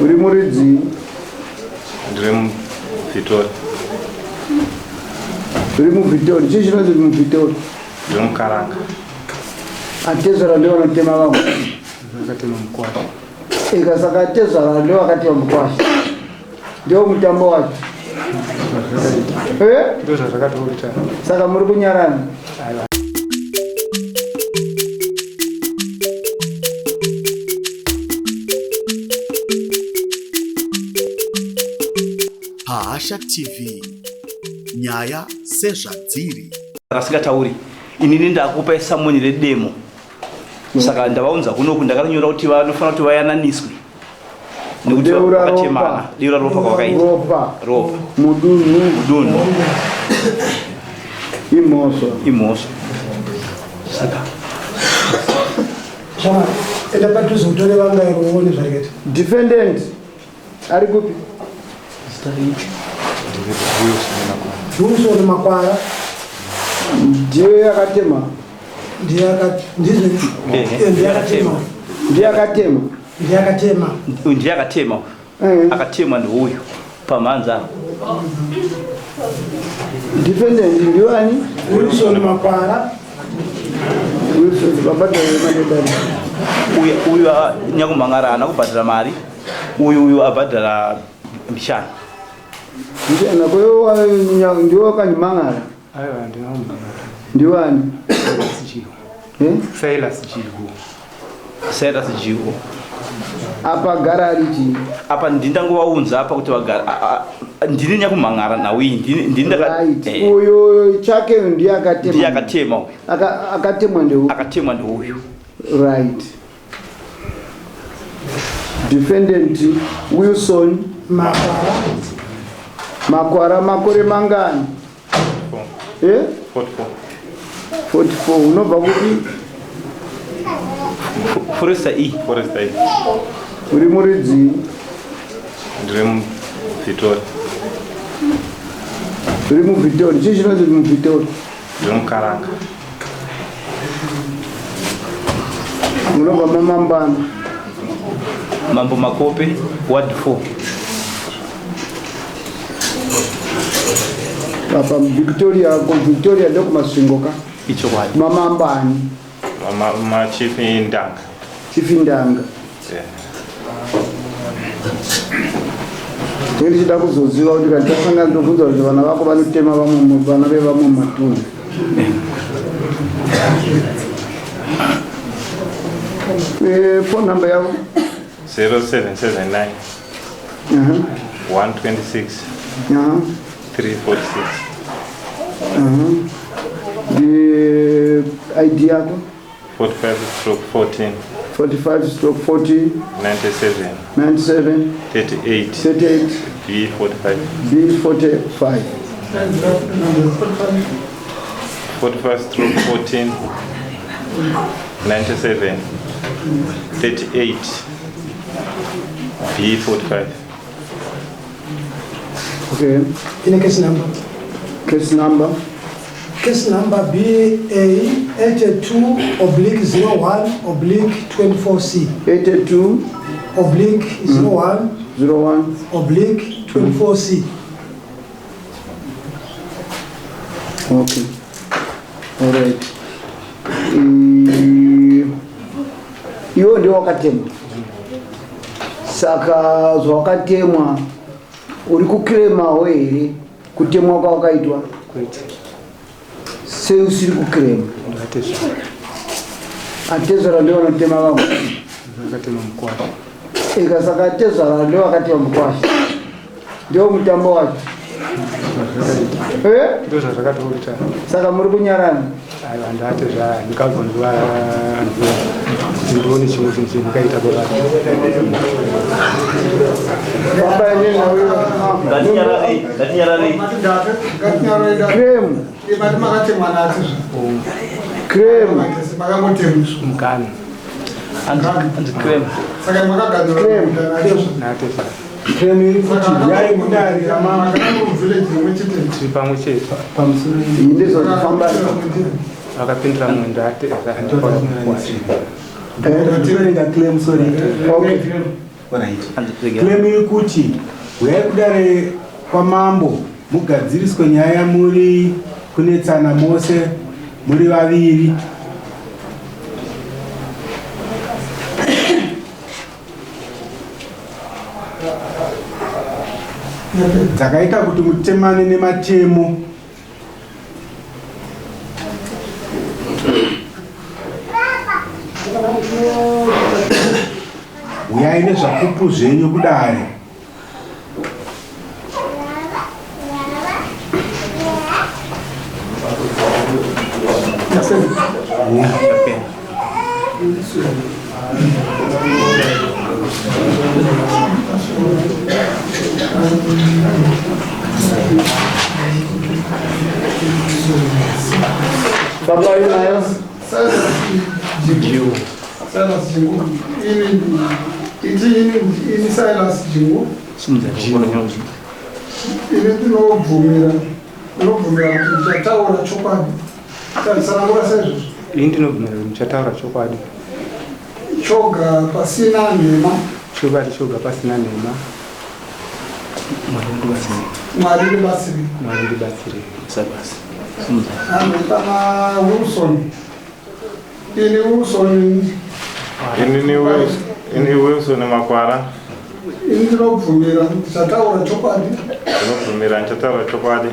Uri muridzi? Ndiri muVitori. Uri muVitori. Chii chinonzi muVitori? Ndiri muKaranga. Atezvara ndivo vanotema vamwe. Vakatema mukwasha. Ika saka atezvara ndivo vakatema mukwasha. Ndiwo mutambo wacho. Eh? Ndozvazvakatoita. Saka muri kunyarana. Aiwa. Pahasha TV nyaya sezvadziri. Asingatauri inini ndakupa samoni redemo saka ndavaunza kunoku ndakanyora kuti vanofanira kuti vayananiswe nekuti Deura vakatemana ropa. deura ropa kwavakaita Ropa. ropa Mudunhu. mudunhu. Imhosva. Imhosva saka Shamwari, enda padhuze utore vanga iro uone zvarikaita. Defendant ari kupi? Wilson Makwara. Ndiye akatema. Ndiye akati ndizvo. Ehe, Ndiye akatema. Ndiye akatema. Ndiye akatema. Uyu ndiye akatema uyu. Akatemwa ndiuyu pamhanza apa. Defendant ndiwani? Wilson Makwara. Wilson vabhadhara mari dani. Uyu uyu nyakumhangara haana kubhadhara mari. Uyu uyu abhadhara mishana. Mishana kweyo ndiwe wakanyimangara. Aiwa handina kumhangara. Ndiwani? Silas Jigo. Eh? Silas Jigo. Silas Jigo. Apa gara ari chii? Apa ndini ndangovaunza apa kuti vagara. Ndini nyakumhangara nhau iyi. Ndini ndaka Right. Eh. Uyu chake ndiye akatema. Ndiye akatema uyu. Akatemwa ndeuyu. Akatemwa ndeuyu. Right. Defendant Wilson Makwara. Makwara makore mangani? Eh? 44. 44. Unobva kupi? Forester E. Forester E. Uri muridzi? Ndiri muVitori. Uri muVitori. Chii chinonzi muVitori? Ndiri muKaranga. Munobva mamambani? Mambo Makope, Ward 4. Apa Victoria, ku Victoria ndokuMasvingo ka? Ichokwadi. Mamambani? Machief Ndanga. Chief Ndanga. Yeah. Tinenge tichida kuzoziva kuti kana tasangana ndobvunza kuti vana vako vanotema vamwe vana vevamwe mumatunhu. Phone number yavo? 0779 126 346. The ID yako? 45 stroke 14. 45 stroke 14. 97. 97. 38. 38. B45. B45. 45 stroke 14. 97. 38. B45. Okay. Ine case number. Case number. Case number BA 82 oblique 01 oblique 24C. 82 oblique 01 01 oblique 24C. Okay. All right. Iwe ndiwe wakatemwa. Saka zvawakatemwa uri kukremawo here kutemwa kwawakaitwa? Kwete. Sei usiri kukrema? Ndatezvara. Atezvara ndivo vanotema vamwe. Vakatema mukwasha. Ika saka atezvara ndivo vakatema mukwasha. Ndiwo mutambo wacho. Eh? Ndozvazvakatoita. Saka muri kunyarana? Aiwa ndatezvara ndikabvunzwa kuti ndione chimwe chinhu chendikaita kwavari. Baba inini nauyo. Ngatinyararei, ngatinyararei. Cream. Cream. Mukana. Anzi cream. Cream. Ndatezvara. Cream iri kuti yai mudare ramama. Tiri pamwe chete. Iyi ndizvozvifamba. Vakapindura mumwe ndatezvara. Okay. Alright. Claim iri kuti huyai kudare kwamambo mugadziriswe nyaya yamuri kunetsana mose muri vaviri. Dzakaita kuti mutemane nematemo. Huyai nezvapupu zvenyu kudare. Baba yunayo. Silas Jingu. Ini iti ini ini Silas Jingu. Ini ndinobvumira ndinobvumira kuti ndichataura chokwadi. Tsanangura saizvozvo. Ini ndinobvumira kuti ndichataura chokwadi. Choga pasina nhema. Chokwadi choga pasina nhema. Mwari ndibatsire. Mwari ndibatsire. Anhu pana Wilson. Ini Wilson. Inini Wilson, ini Wilson Makwara. Ini ndinobvumira ndichataura chokwadi. Ndinobvumira ndichataura chokwadi.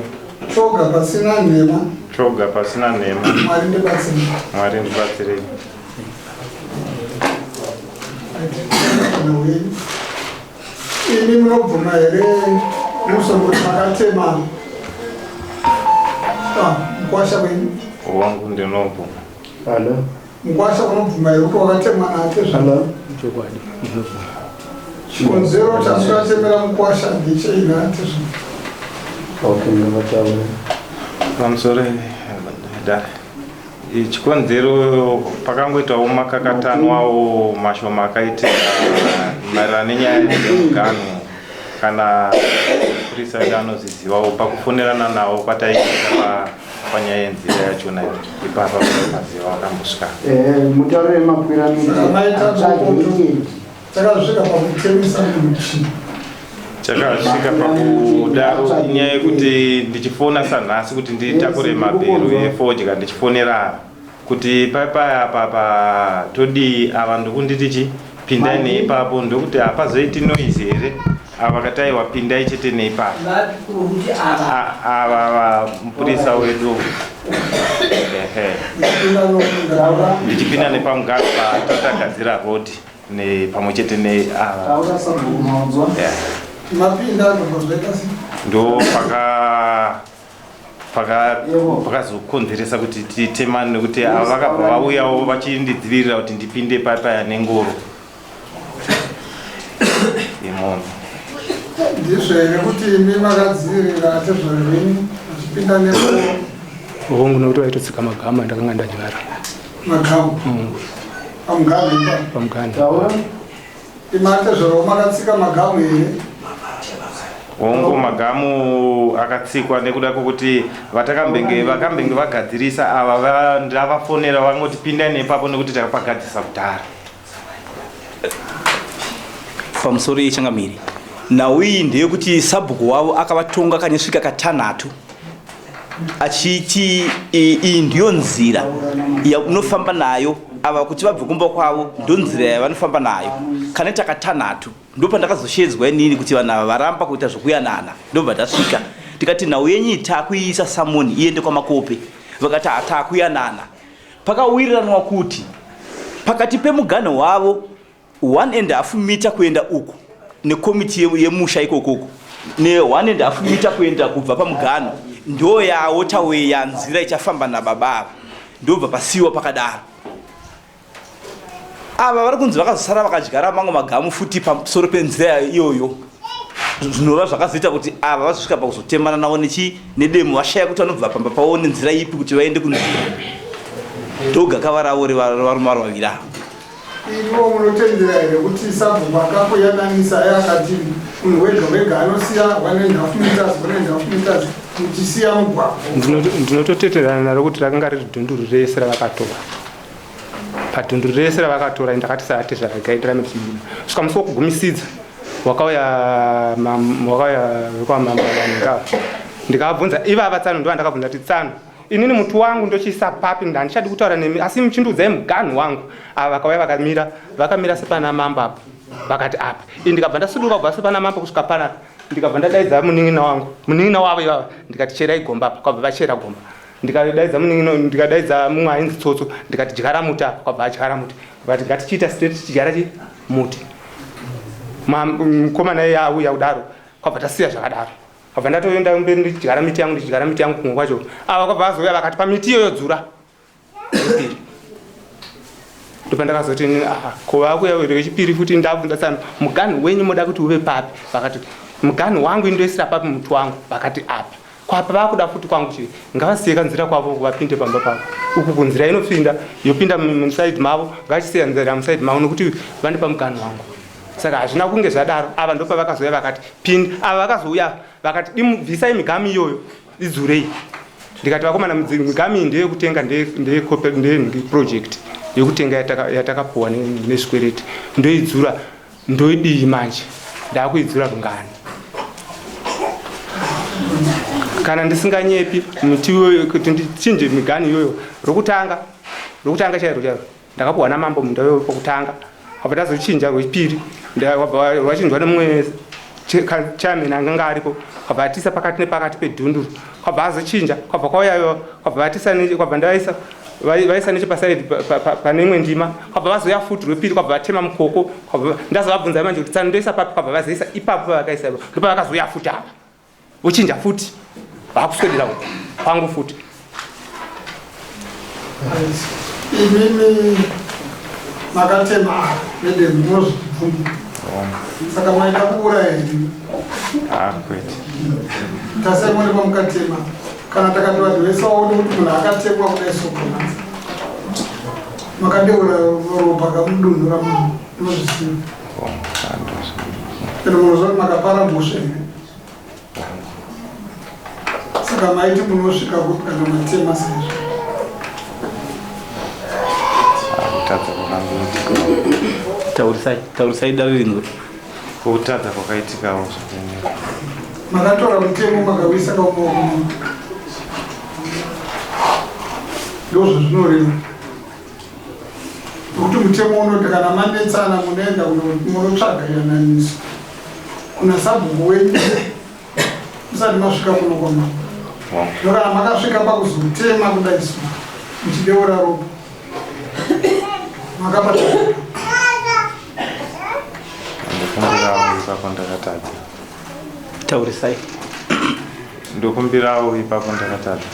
Choga pasina nhema. Choga pasina nhema. Mwari ndibatsire. Mwari ndibatsire. Imi munobvuma here Wilson kuti makatema mukwasha wenyu? Wangu ndinobvuma. Hello. Mukwasha unobvuma here kuti wakatemwa nake zva? Hello. Chokwadi ndinobvuma. Chikonzero chamukatemera mukwasha ndechei nate zva? Okay, ndinotaura. Pamusoro dare. Chikonzero pakangoitawo makakatanwawo mashoma akaitika maererano nenyaya yemuganho kana mapurisa edu anozvizivawo pakufonerana nawo kwataiita panyaya yenzira yachona ipapa maziva akambosvika. Mutauro yemakwira Takazvika pakutemesa munhu. Chakasvika pakudaro inyaya yekuti ndichifona sanhasi kuti nditakure mabhero efodya ndichifonera kuti papaya apa todii ava ndokunditi chi pindai neipapo ndokuti hapazoiti noise here ava vakati aiwa pindai chete neipapo ava mupurisa wedu ehe ndichipinda nepamugaro patatagadzira road pamwe chete neava Taura sabhuku maunzwa. Yeah. Mapinda ndobva sei? Ndo pakazokonzeresa kuti titemane nekuti ava vakabva vauyawo vachindidzivirira kuti ndipinde papaya nengoro yemunhu. Ndizvo here kuti imi makadzivirira tezvaro venyu muchipinda nengoro? Hongu, nokuti vaitotsika magama ndakanga ndadyara. Magamu? Pamuganhu ipapo? Pamuganhu. Taura. Imatezvaro makatsika magamu here? Hongu, magamu akatsikwa nekuda kwokuti vakambenge vagadzirisa ava ndavafonera vangoti pindai nepapo nekuti takapagadzirisa kudhara. Pamusoro yechangamiri, nhau iyi ndeyekuti sabhuku wavo akavatonga kanesvika katanhatu achiti iyi ndiyo nzira yaunofamba nayo ava kuti vabve kumba kwavo, ndo nzira yavanofamba nayo kane katanhatu. Ndopandakazoshedzwa inini kuti vanhu ava varamba kuita zvokuyanana. Ndobva ndasvika tikati nhau yenyu takuiisa samoni iende kwamakope, vakati hatakuyanana. Pakawiriranwa kuti pakati pemuganho wavo 1.5 mita kuenda uku nekomiti yemusha ikokoko ne 1.5 mita kuenda kubva pamuganho ndo yawaterway yanzira ichafamba nababa ava, ndobva pasiwa pakadaro. Ava vari kunzi vakazosara vakadyara mamwe magamu futi pamusoro penzira iyoyo, zvinova zvakazoita kuti ava vazosvika pakuzotemana navo nedemo, vashaya kuti vanobva pamba pavo nenzira ipi kuti vaende kunzira. Ndogakava ravo revarume vari vaviri ava. Ivo munotendera here kuti sabhuku akakuyananisa akati munhu wega wega anosiya 1.5 meters, 1.5 meters, muchisiya mugwagwa? Ndinototeterana naro kuti rakanga riri dhunduru rese ravakatora. Padhundu rese ravakatora ndakati saatezvara regai ndirambe ndichibuda. Svika musi wokugumisidza wakauya wakauya vekwamambo vanhu ngava. Ndikavabvunza ivava tsano ndovandakabvunza kuti tsano inini muti wangu ndochiisa papi handichadi kutaura nemi asi muchindiudzai muganhu wangu. Ava vakauya vakamira vakamira sepana mambo apo vakati apa. Ini ndikabva ndasuduka kubva sepana mambo kusvika panapa ndikabva ndadaidza munin'ina wangu munin'ina wavo ivava ndikati cherai gomba apa kwabva vachera gomba ndikadaidza munin'ina ndikadaidza mumwe ainzi tsotso ndikati dyara muti apa kwabva adyara muti vati ngatichiita straight tichidyara chi muti mukomana iye auya kudaro kwabva tasiya zvakadaro kwabva ndatoenda mberi ndichidyara miti yangu ndichidyara miti yangu kumwe kwacho ava kwabva vazouya vakati pamiti iyoyo dzura Rechipiri. Ndopandakazoti ah, ko vakuya rechipiri futi ndabvunza tsano muganhu wenyu moda kuti uve papi vakati muganhu wangu indoisira papi muti wangu vakati apa kwapa vakuda futi kwangu chii ngavasiye kanzira kwavo vapinde pamba pavo uku kunzira inopinda yopinda musaidi mavo ngachisiya nzira musaidi mavo nokuti vandipa muganhu wangu saka hazvina kunge zvadaro ava ndopavakazouya vakati pinda ava vakazouya vakati bvisai migamu iyoyo idzurei ndikati vakomana migamu iyi ndeyekutenga ndeyeproject yekutenga yatakapuwa nezvikwereti ndoidzura ndoidii manje ndakuidzura rungani kana ndisinganyepi miti iyoyo kuti ndichinje migani iyoyo rokutanga rokutanga chairo chairo ndakapuwa namambo munda iyoyo pokutanga wabva tazochinja rwechipiri rwachinjwa nemumwe chairman anganga aripo kwabva atisa pakati nepakati pedhunduru kwabva azochinja kwabva kwauyayo kwabva vatisa kwabva ndaisa vaisa nechepasaidi pane imwe ndima kwabva vazouya futi rwepiri kwabva vatema mukoko ndazovabvunza manje kuti tsano ndoisa papi kwabva vazoisa ipapo pavakaisa ipapo ndopavakazouya futi apa vochinja futi vakuswedera uku kwangu futi imimi makatema apa nedemo munozvibvuma saka maida kuuraya here ah, kwete tasai muone pamukatema kana takati vanhu vese vaone kuti munhu akatemwa kudai sokona makadeura ropa kamudunhu ramunhu munozviziva ende munoziva kuti makapara mhosva here saka maiti munosvika kupi kana matema saizvo taurisai taurisai dare rinzwe kutadza kwakaitikawo zvakunyika makatora mutemo makawisa kamumaoko ndozvazvinoreva nokuti mutemo unoti kana manetsana munoenda munotsvaga yananiso kuna sabhuku wenyu musati masvika kuno kwamambo zvino kana makasvika pakuzotema kudai so muchideura ropa makabata ndokumbirawo ipapo ndakatadza taurisai ndokumbirawo ipapo ndakatadza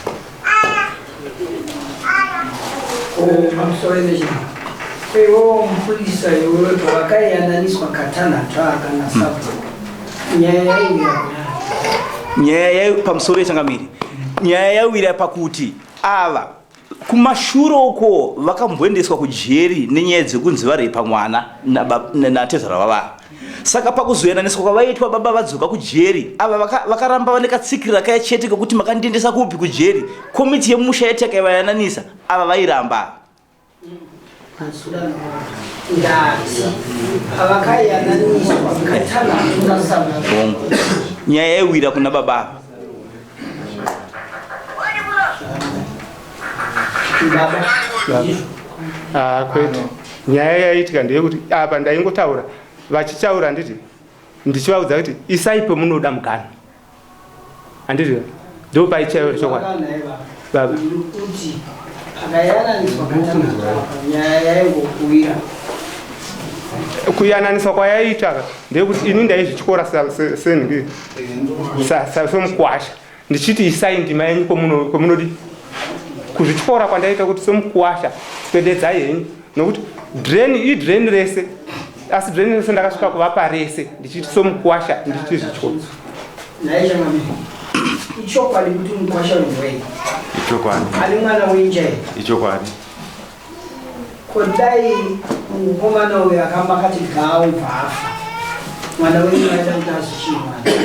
Pamusoro pezvo iwo mupurisa iwewe pavakaiyananiswa katanhatu aka nasabhuku nyaya yaiwira nyaya yai pamusoro yechangamiri nyaya yawira pakuti ava kumashure uko vakamboendeswa kujeri nenyaya dzekunzi varepa mwana natezvara vavava saka pakuzoyananiswa kwavaitwa baba vadzoka kujeri ava vakaramba vane katsikirira kaya chete kekuti makandiendesa kupi kujeri komiti yemusha yati yakaivayananisa ava vairamba nyaya yaiwira kuna baba ava Ah, kwete nyaya yaiitika ndeyekuti apa ndaingotaura vachitaura handiti ndichivaudza kuti isai pemunoda muganhu handiti ndopaichaiwa chokwadi baba kuyananiswa kwayaiita ndeyekuti ini ndaizvityora senhingi semukwasha ndichiti isai ndima yenyu kwamunodi kuzvityora kwandaita kuti semukuwasha swededzai henyu nokuti drain idrain rese asi drain rese ndakasvika kuvapa rese ndichiti somukuwasha ndichiti zvityora ichokwadi kuti mukwasha wei ichokwadi ani mwana wenja ichokwadi Ko dai mukomana uyu akamba akati gaa ubva afa mwana wenyu aida kuti azochii mwana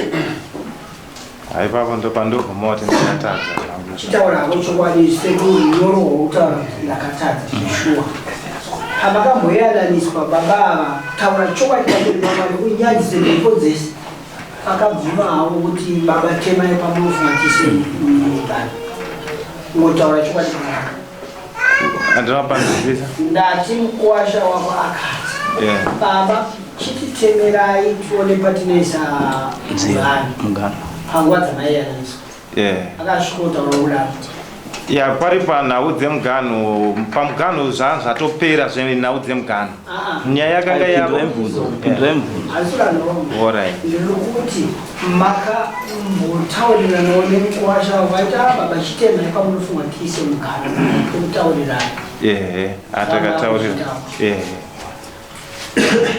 haipapo ndopandoguma kuti ndakatadza chitaura hako chokwadi sekuru nyoro hwoutaura kuti ndakatadza zveshuwa. Pamakamboyananiswa baba ava taura chokwadi pamberi paMwari unyadzise mhepo dzese. Akabvuma havo kuti baba temai pamunofunga tise mugano. Ngotaura chokwadi pamwari. Handina panzwisisa. Ndati mukuwasha wako akati. Yeah. Baba chititemerai tione patinoisa Nzira mugano. Panguva dzamaiyananiswa. Yeah. Akasvikotaura kudaro. Ya pari panhau dzemuganhu pamuganhu zva zvatopera zvenhau dzemuganhu. Ah, ah. Nyaya yakanga yavo. Pindurai mubvunzo. Pindurai mubvunzo. Asi uranoma. Alright. Ndiri kuti makambotauriranawo nemukuwasha vaita "Ah, baba chitemai pamunofunga tiise mugano tokutaurirana. Ehe, atakataurira. Ehe.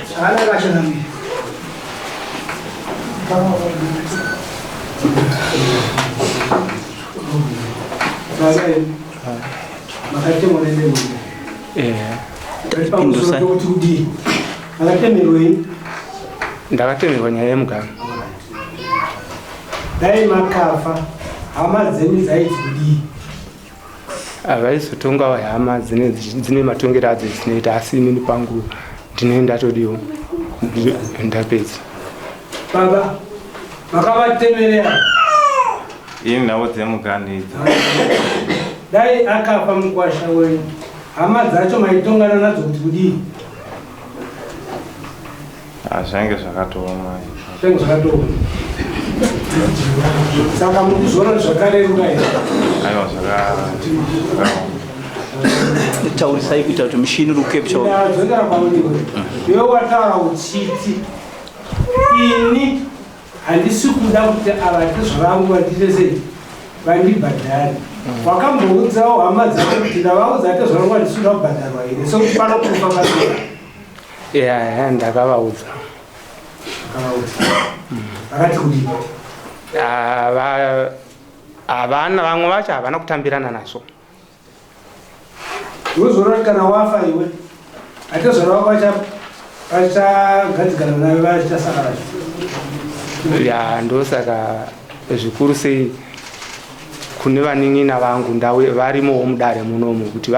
Zvakanaka changamire. Makatemwa nedemo. Ehe. Pamusoro pekuti kudii? Makatemerwei? Ndakatemerwa nyaya yemugano. Dai makafa hama dzenyu dzaiti kudii? Havaizotongawo hama dzine dzine matongero adzo dzinoita asi inini pangu ndine ndatodiwo ndapedza. Baba makavatemerera. Inhau dzemuganhu idzi. Dai akafa mukwasha wenyu hama dzacho maitongana nadzo kuti kudii? Ah, zvange zvakatooma. Zvange zvakatooma. Saka mukuzviona zvakareruka here? Aiwa zvakaoma. Taurisai kuita kuti mushini uri kucapture. Ndadzokera kwauri iwe. Iwe wataura uchiti ini handisi kuda kuti ava tezvavangu vandiite sei vandibhadhare. Wakamboudzawo hama dzako kuti ndavaudza tezvavangu handisi kuda kubhadharwa here sekuti pano kufa pasina. Ya, ndakavaudza. Ndakavaudza. Vakati kudii? Havana vamwe vacho havana kutambirana nazvo. Unozoona kuti kana wafa iwe atezvara vako vachagadzikana nayo vachasara vacho. Ya, ndosaka zvikuru sei kune vanin'ina vangu ndawe varimowo mudare munomu kuti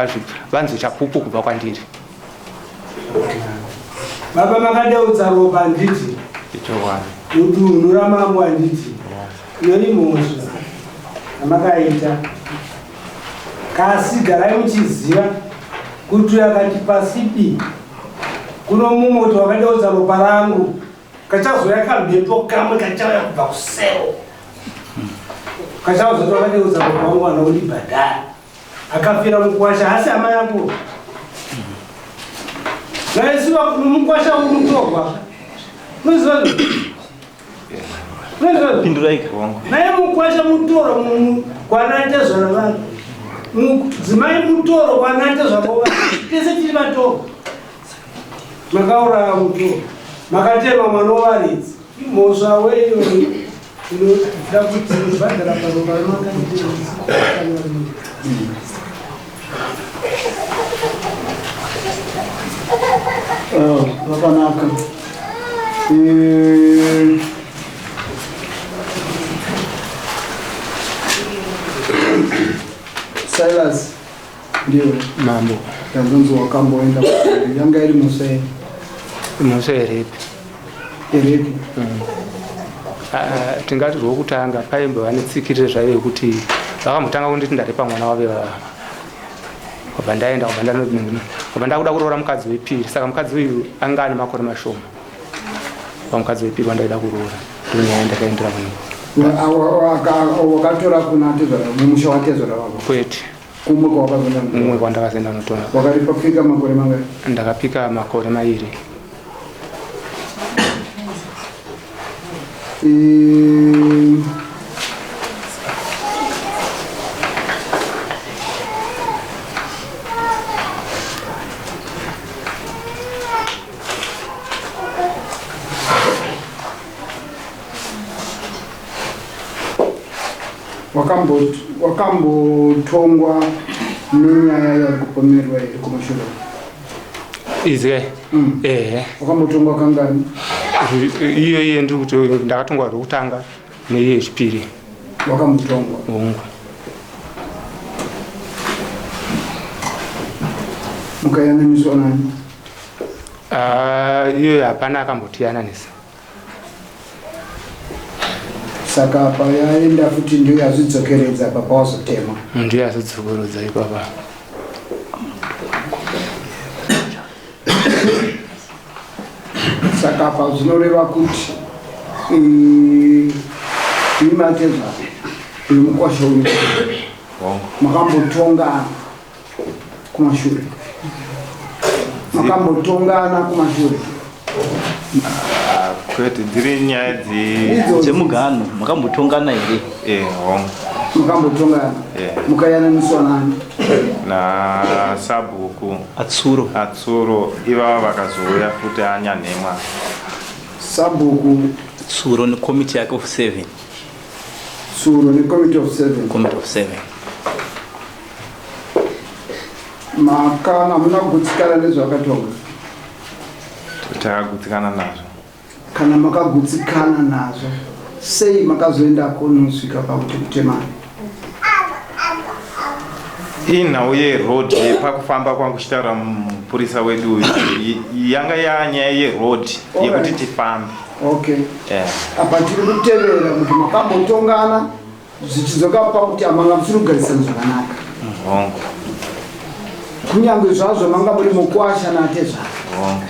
vanzwe chapupu kubva kwandiri. Baba makadeudza ropa handiti? Ichokwadi. Mudunhu ramambo handiti? Iyo imhosva yamakaita. Kasi garai muchiziva kuti akati pasipi kuno mumwe kuti wakadeudza ropa rangu kachazouya kamhepo kamwe kachauya kubva kusero kachauza kuti wakadeudza ropa rangu vana undibhadhara akafira mukwasha hasi hama yako naisiva mukwasha unotorwa unoziva Pindurai. Naye mukwasha mutoro kwanatezvara vanhu mudzimai mutoro kwanatezvara vanhu tese tiri vatoro makauraya mutoro makatema mwana wevaridzi imhosva weiyo inoda kuti mubhadhara paropa ramakaita. Zvakanaka. Silas ndiwe Mambo. Ndazonzi wakamboenda yanga iri mhosva yei? Mhosva yerepi. Yerepi? Tingati rwokutanga paimbova netsikiriro zvayo yekuti vakambotanga kunditi ndarepa mwana wave vava. Kubva ndaenda kubva ndakuda kuroora mukadzi wepiri. Saka mukadzi uyu anga ane makore mashoma. Pamukadzi wepiri wandaida kuroora. Ndonyaya ndakaendera kuno. Wakatora kuna tezvara mumusha watezvara wako? Kwete. Kumwe kwawakazoenda? Kumwe kwandakazoenda kunotora. Wakaripika makore mangani? Ndakapika makore mairi. Wakambotongwa nenyaya yauri kupomerwa here kumashure? Izwe. Ehe. Wakambotongwa kangani? Iyo iye ndiri kuti ndakatongwa rwekutanga neiyo yechipiri. Wakambotongwa? Hongu. Mukayananiswa nani? Ah, iyoyo hapana akambotiyananisa. Saka apa yaenda futi ndiyo yazvidzokeredza apa pawazotema. Ndiyo yazodzokorodza ipapa. Saka apa zvinoreva kuti eh, imatezva uyu mukwasha uyu makambotongana kumashure makambotongana kumashure. Ah, kwete, dziri nyaya dzemuganhu makambotongana here? Eh, hongu. Makambotongana mukayananiswa nani? Nasabhuku Atsuro. Atsuro ivava vakazouya futi anyanhemwa. Sabhuku Tsuro necommittee yake of seven. Tsuro necommittee of seven. Committee of seven. Makana hamuna kugutsikana nezvakatonga? Takagutsikana nazvo. Kana makagutsikana nazvo, sei makazoenda kunosvika pakuti kutemana? Inhau yeroad yepakufamba kwangu chitaura mupurisa wedu uyu, yanga yanyaya yeroad yekuti tifambe. Okay. Apa tiri kutevera kuti makambotongana zvichidzoka pakuti hamanga musiri kugarisana zvakanaka. Hongu. Kunyange zvazvo manga muri mukwasha natezvaro, Hongu.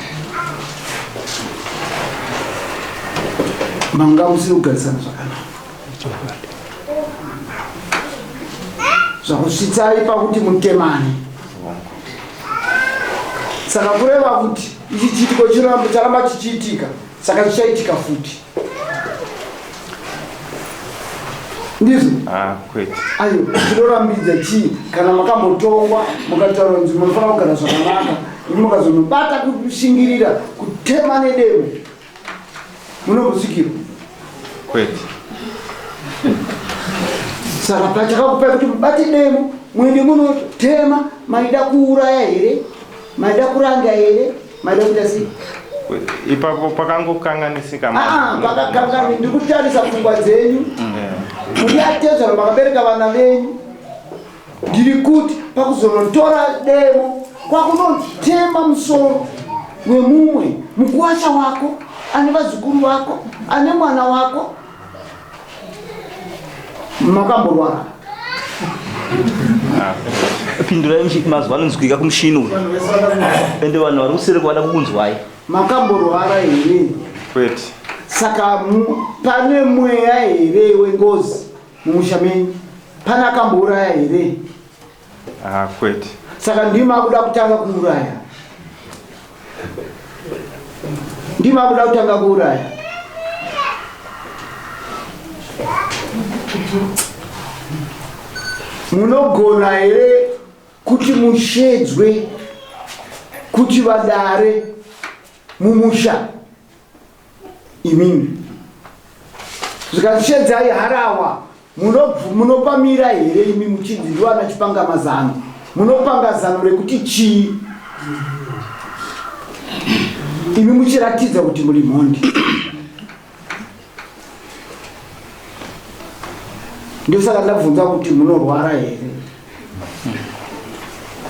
manga musiri kugarisana zvakanaka, zvakusvitsai pakuti mutemane. Saka kureva kuti ichi chiitiko charamba chichiitika, saka chichaitika futi, ndizvo? Ah, kwete. Ayo chinorambidza chii kana makambotongwa mukataura kunzi munofanira kugara zvakanaka, imi mukazonobata kushingirira kutema nedemo, munombosvikirwa? Kwete. Saka pachakakupai kuti mubate demo muende munotema, maida kuuraya here? Maida kuranga here? Maida kuita sei? Kwete. Ipapo pakangokanganisika. Ah, pakakangani ndiri kutarisa pfungwa dzenyu. Muri atezvaro, makabereka vana venyu. Ndiri kuti pakuzonotora demo kwakunotema musoro wemumwe mukuwasha wako ane vazukuru vako ane mwana wako, makamborwara? Pindurai mazwi anonzwika kumushini uyu, ende vanhu vari kuseri kwada kukunzwai. Makamborwara here? Kwete. Saka pane mweya here wengozi mumusha menyu? Pane akambouraya here? Ah, kwete. Saka ndima akuda kutanga kuuraya, ndima akuda kutanga kuuraya. Munogona here kuti mushedzwe kuti vadare mumusha imimi, zvikashedzai harawa, munopamira here imi muchinzi ndiwana chipanga mazano? Munopanga zano rekuti chii imi muchiratidza kuti muri mhondi? Ndosaka ndabvunza kuti munorwara here.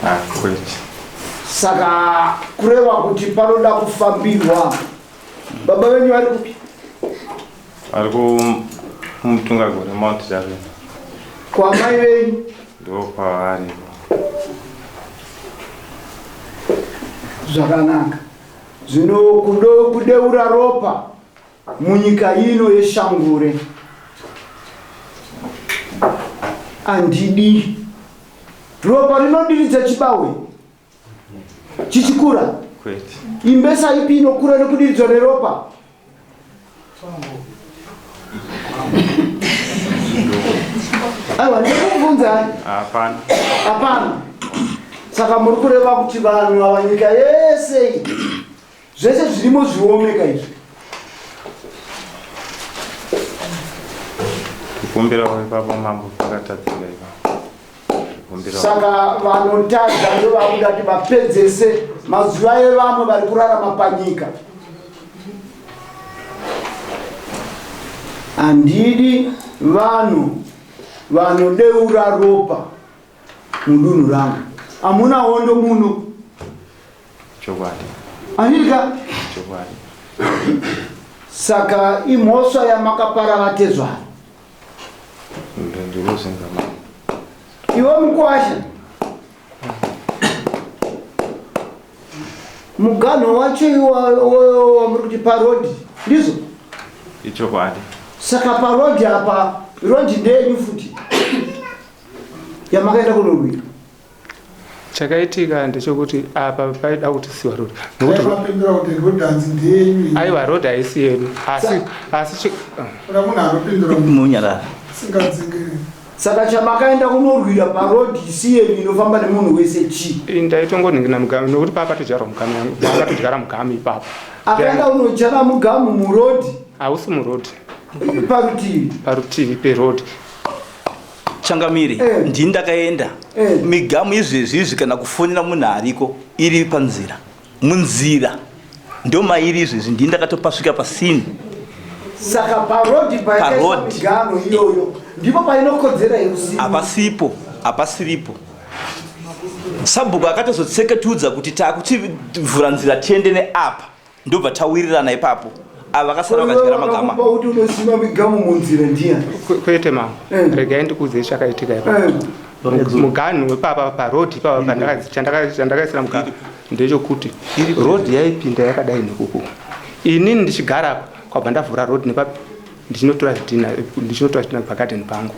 Ah, kwete. Saka kureva kuti panoda kufambirwa. Baba venyu vari kupi? Ari kumutungagore, Mount Darwin. Kwamai venyu? Ndo kwavari. Zvakanaka. Zvino kudeura ropa munyika ino yeshangure handidi. Ropa rinodiridza chibawe chichikura? Kwete. Imbesa ipi inokura nekudiridzwa neropa? Aiwa, ndikubvunzai. Hapana. Hapana. Saka muri kureva kuti vanhu ava, nyika yese iyi, zvese zvirimo zviomeka izvi? Kukumbirawo ipapo mambo, pakatadzika ipapo. Kukumbirawo. Saka vanotadza ndo vakuda kuti vapedzese mazuva evamwe vari kurarama panyika. Handidi vanhu vanodeura ropa mudunhu rangu. Hamuna hondo muno. Chokwadi. Andika? Chokwadi. Saka imhosva yamakapara vatezvara. Ndinozenga mama. Iwe mukwasha. Muganho wacho iwo wamuri kuti parodhi ndizvo? Ichokwadi. Saka parodhi apa rodhi ndeyenyu futi yamakaenda kunorwira. Chakaitika ndechekuti apa paida kuti siwa road. Nokuti vapindura kuti road hanzi ndeyenyu. Aiwa road haisi yedu. Asi asi kuna munhu anopindura munyarara. Singadzingiri. Saka chamakaenda kunorwira paroad isi yenyu inofamba nemunhu wese chii? Ndaitongoningina mugamu nokuti paakatodyarwa mugamu paakatodyara mugamu ipapo. Akaenda kunodyara mugamu muroad. Hausi muroad. Parutivi. Parutivi peroad. Changamire, eh. Ndini ndakaenda. Eh. Migamu izvezvi izvi kana kufonera munhu ariko iri panzira. Munzira. Ndomairi izvezvi ndini ndakatopasvika pasini. Saka parodi pakaiswa miganho iyoyo ndipo painokodzera yekusima. Hapasipo, hapasiripo. Sabhuku akatozotseketudza kuti takuchivhura nzira tiende neapa ndobva tawirirana ipapo ava vakasara vakadyara magama. Kuti unosima migamu munzira ndiya. Kwete mama, eh. Regai ndikuudzei chakaitika ipapo. Eh. Muganhu wepapa paroad ipapa chandakaisira muganhu ndechekuti road yaipinda yakadai nekuku inini ndichigara apa kwabva ndavhura road nepapi ndichinotora zvidhina ndichinotora zvidhina pagarden pangu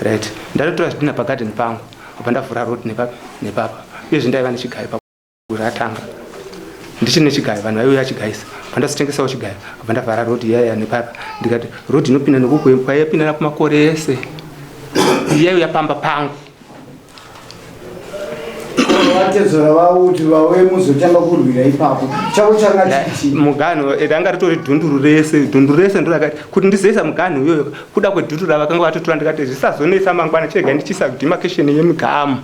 right ndatotora zvidhina pagarden pangu kwabva ndavhura road nepapi nepapa uyezve ndaiva nechigayo ratanga ndichine chigayo vanhu vaiuya chigaisa pandazitengesawo chigayo abva ndavhara road iyaya nepapa ndikati road inopinda nekuku kwaiyapinda nakumakore ese iyaiuya pamba pangu vatezvara vavo kuti vauye muzotanga kurwira ipapo chavo changa chichi muganhu eh, ranga ritori dhunduru rese dhunduru rese ndorakati kuti ndizoisa muganhu uyoyo kuda kwedhunduru ravakanga vatotora ndikati zvisazonetsa mangwana chirega ndichiisa demarcation yemigamu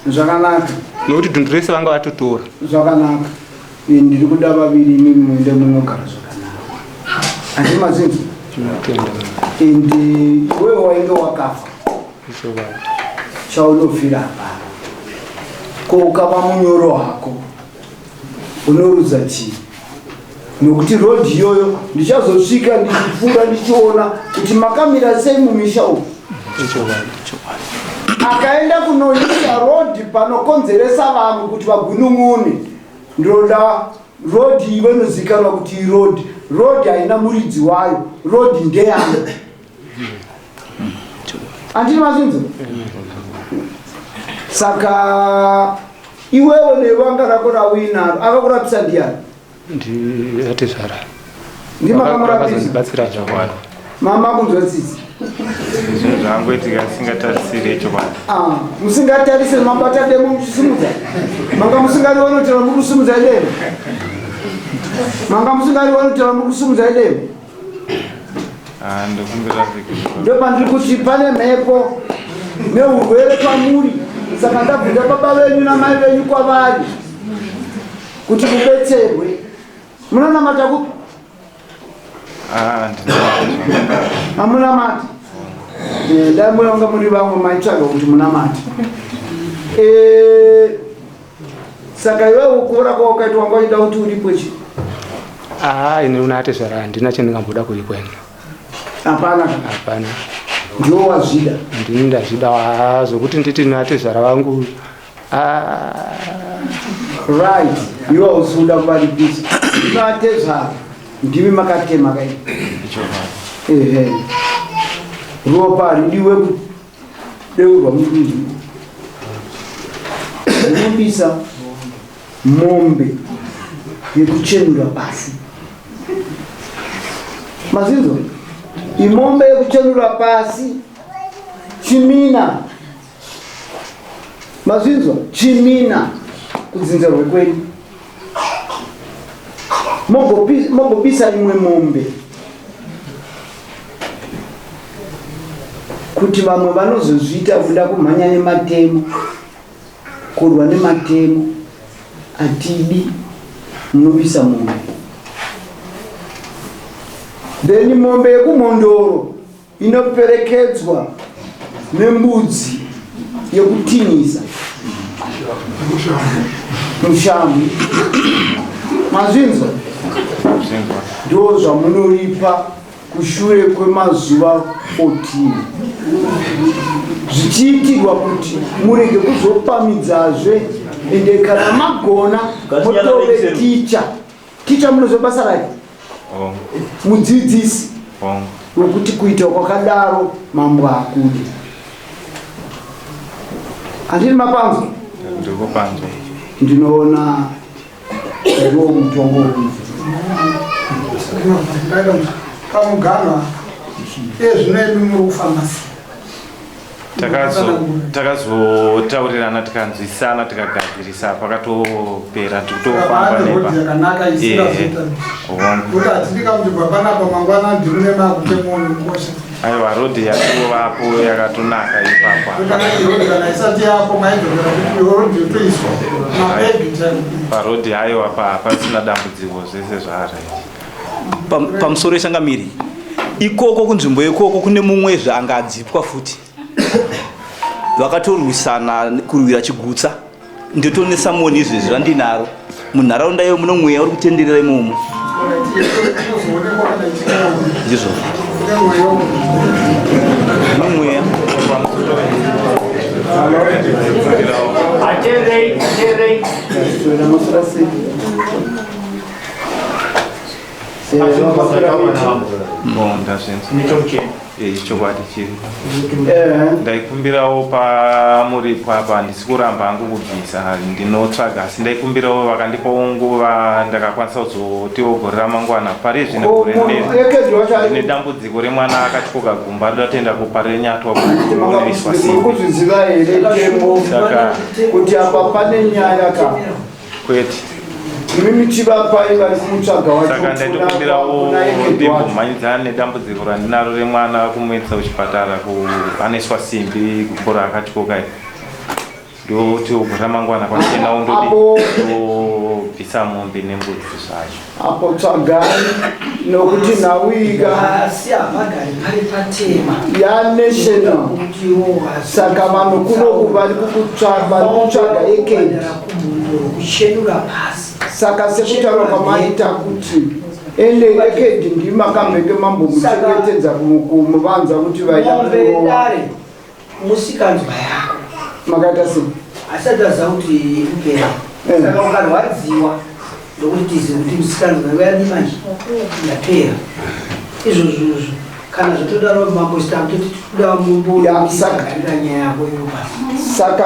Zvakanaka. Nokuti dhundu rese vanga vatotora. Zvakanaka. Ndiri kuda vaviri imi muende munogara zvakanaka. Handi mazinzi? Tinotenda. And iwewe wainge wakafa. Chaunofira hapana. Ko ukava munyoro hako unorudza chii? Nokuti road iyoyo ndichazosvika ndichipfuura ndichiona kuti makamira sei mumisha umu. Akaenda kunoisa road panokonzeresa vanhu kuti vagunun'une. Ndoda road iwe inozikanwa kuti iroad. Road haina muridzi wayo. Road ndeyangu. Andini mazvinzwa? Saka iwewe nevanga rako rauinaro akakurapisa ndiyani? Ndiatezvara. Ndimakamurapisa? Batsira zvakwana. Mama kunzwa tsitsi. Zvinhu zvangoitika singatarisire chokwadi. Ah, musingatarisire mabata demo muchisimudza. Manga musingarione kuti muri kusimudza demo. Manga musingarione kuti muri kusimudza demo. Ah, ndokumbira zvikuru. Ndopandiri kuti pane mhepo neurwere pamuri saka ndabvunza baba venyu namai venyu kwavari kuti mubetserwe. Munonamata kupi? Ah, ndinamata. Hamunamati? Eh, dai muranga muri vamwe maitsvaga kuti munamati. Eh, saka iwewe kuora kwawakaitwa wanga uchida kuti uripwe chii? Ah, ini unatezvara handina chandingamboda kuripwa ini. Hapana. Hapana. Ndiwo wazvida. Ndini ndazvida ah, zvokuti nditi natezvara vangu ah. Right. Iwe hausi kuda kuvaripisa. Natezvara ndimi makatema kai. Ehe. Ropa haridiwe kudeurwa mudunhu. Unobisa mombe yekuchenura pasi. Mazinzwa? Imombe yekuchenura pasi chimina. Mazvinzwa? Chimina kudzinza rwekwenyu. Mogobisa imwe mombe kuti vamwe vanozozviita kuda kumhanya nematemo kurwa nematemo atidi munobisa mombe then mombe yekumhondoro inoperekedzwa nembudzi yekutinhisa. Mushambi. Mazvinzwa? Ndo zvamunoripa kushure kwemazuva 14 zvichiitirwa kuti murege kuzopamidzazve ende kana magona motove ticha ticha munoziva basa rake mudzidzisi wekuti kuita kwakadaro mambo hakudi handini mapanzwa ndinoona ndiwo mutongo pamuganwa ezvino imi muri kufamba sei Takazotaurirana tikanzwisana tikagadzirisa pakatopera tikutofamba nepa yakanaka isingazoita kuti hatidi kakuti panapa mangwana ndimune makutemoni mukosha aiwa rodhi yatovapo yakatonaka ipapa rodhi kana isati yapo maidzokera kuti rodhi yotoiswa mabhebhi parodhi aiwa pasina dambudziko zvese zvaari pamusoro yechangamiri ikoko kunzvimbo ikoko kune mumwezve anga adzipwa futi vakatorwisana kurwira chigutsa ndotonesa moni izvezvi randinaro munharaunda iyo muno mweya uri kutenderera imomo ndizvo mweya Aterei, aterei. Chokwadi chiri ndaikumbirawo pamuripo apa handisi kuramba hangu kubvisa ndinotsvaga asi ndaikumbirawo vakandipawo nguva ndakakwanisa kuzotiwo gore ramangwana pari zvino gore ndine dambudziko remwana akatyoka gumba rinoda toenda kuParirenyatwa kuoneiswa simbi kuzviziva here tembo kuti apa pane nyaya ka kwete imi muchivapai vari kumutsvaga wacho saka ndaitokumbirawo ndimbomhanyidzana nedambudziko randinaro remwana kumuendesa kuchipatara anoiswa simbi gumbo raakatyoka ndoti gore ramangwana kwachenawo ndodobvisa mombe nembudzi zvacho apo tsvagai nokuti nhau asi havagari pari patema yanational saka vanhu kunoku vari kukutsvaga ekedi kuchenura pasi saka sekutaura kwamaita kuti ende ekedi ndimakambenge mambomuchengetedza kumuvanza kuti vaida kurowa musikanzwa yako makaita sei asati aziva kuti ikupera eh. saka ukarwadziwa ndokuti tizive kuti musikanzwa yako yadii manje yapera izvozvozvo kana zvatodaro mambo sitambutoti tikuda mumboagarira nyaya yako iyo pasi saka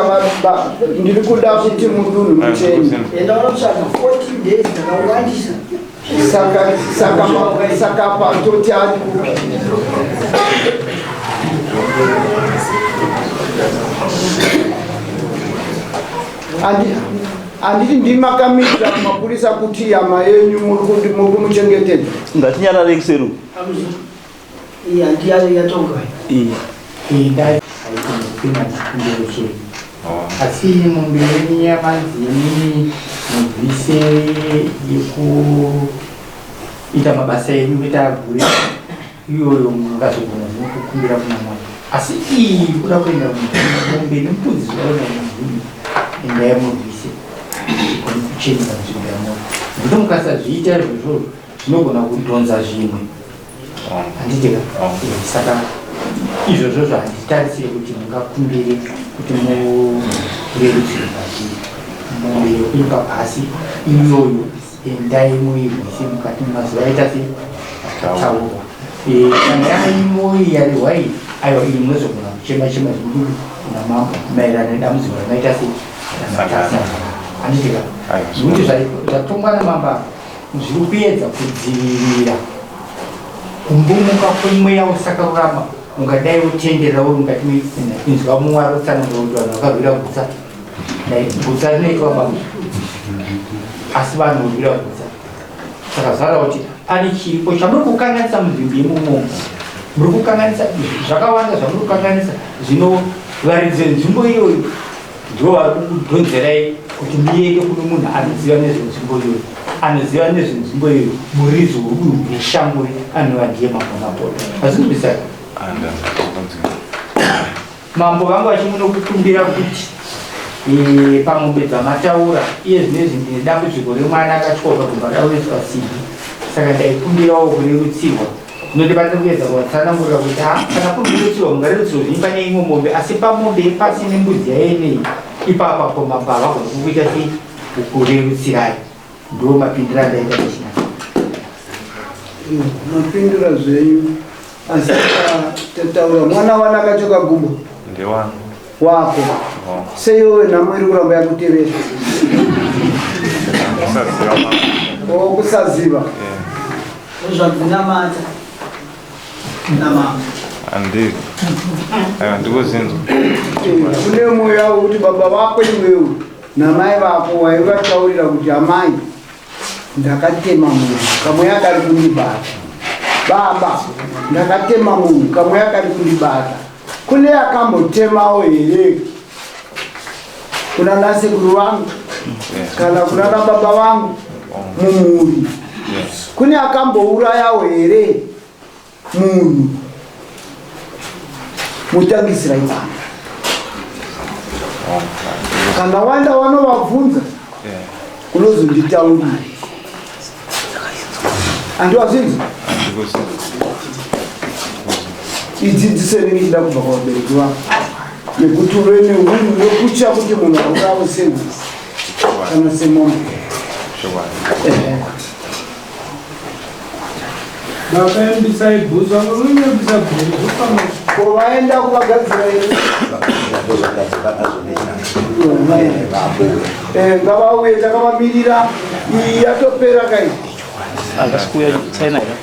ndiri kuda kuti mudunhu mucheni enda unotsvaga 14 days dzakawandisa Saka saka saka patoti ari kupi? Anditi ndimakamira mapurisa kuti yama yenyu muri kumuchengetedza. Ngatinyarare kuseru. Iya ndiyo yatonga. Iya. Indai haikupinda chikumbiro chenyu. Asi mombe yenyu yamanzi imimi mubvise yekuita mabasa enyu kuita agure iyoyo mungazogona zvino kukumbira kuna Mwari. Asi iyi kuda kuenda mombe nembudzi zvinoda kuenda mumvumi endai mubvise igone kuchenesa nzvimbo yamuri. Nekuti mukasazviita izvozvo zvinogona kudhonza zvimwe. Handiti ka? Saka izvozvo zvahanditarisire kuti mungakumbire kuti murerutsirwe pazviri. Mombe yekuipa pasi iyoyo endai muirwise mukati memazuva aita se ataurwa. Kana yaimo iyi yarehwa iyi aiwa iyi munozogona kuchema chema zvikuru kuna mambo maererano nedambudziko ramaita se ramatasangana. Handiti ka? Nekuti zvatongwa namambo apa Zviri kuedza kudzivirira kumbumuka kwemweya usakarurama ungadai wotenderera uri mukati meitsina. Inzwa mumwe ari kutsanangura kuti vanhu vakarwira gutsa. Gutsa rinoitwa baba asi vanhu vorwira gutsa. Saka zvara kuti pane chiripo chamuri kukanganisa munzvimbo imomo. Muri kukanganisa zvakawanda zvamuri kukanganisa zvino varidzi venzvimbo iyoyo Ndivo vari kukudhonzerai kuti muende kune munhu anoziva nezvenzvimbo iyoyo, anoziva nezvenzvimbo iyoyo, muridzi weshango anova ndiye Mambo Mapoto. Hazvinzwisai? Mambo vanga vachimunokukumbira kuti Eh, pamombe dzamataura iye zvinezvi ndine dambudziko remwana akatyoka kubva rauiswa simbi saka ndaikumbirawo kurerutsirwa Ndinotibatira kuedza kuvatsanangurira kuti ha kana kuri kurutsirwa mungarerutsirwa zvenyu pane imwe mombe asi pamombe yepasi nembudzi yayenei ipapa po mambo havagoni kukuita sei kukurerutsirai ndo mapindira andaita nechina Mapindura zvenyu asi tataura mwana wana akachoka gumbo ndewangu wako Oh. seiwe nhamo iri kuramba yakutevera kusaziva mambo o kusaziva Zvakunamata namambo. Handii. Aiwa ndikuzinzwa. Kune mweya wekuti baba vako iwewe namai vako waivataurira kuti amai ndakatema munhu kamweya kari kundibata baba ndakatema munhu kamweya kari kundibata kune akambotemawo here kuna nasekuru vangu kana kuna nababa vangu mumhuri kune akambourayawo here munhu mutangisira ipano kana wanda wanovabvunza unozonditaurira andiwazvinzwa idzidziso inenge ichida kubva kuvabereki vako yekuti uve neunhu wekutya kuti munhu aurawe sehuku kana semombe. Vakaendisa ibhutsu, vakaendisa bhutsu pamwe. Ko vaenda kuvagadzira here? Eh, ngavauye takavamirira iyi yatopera kai. Havasi kuuya China here?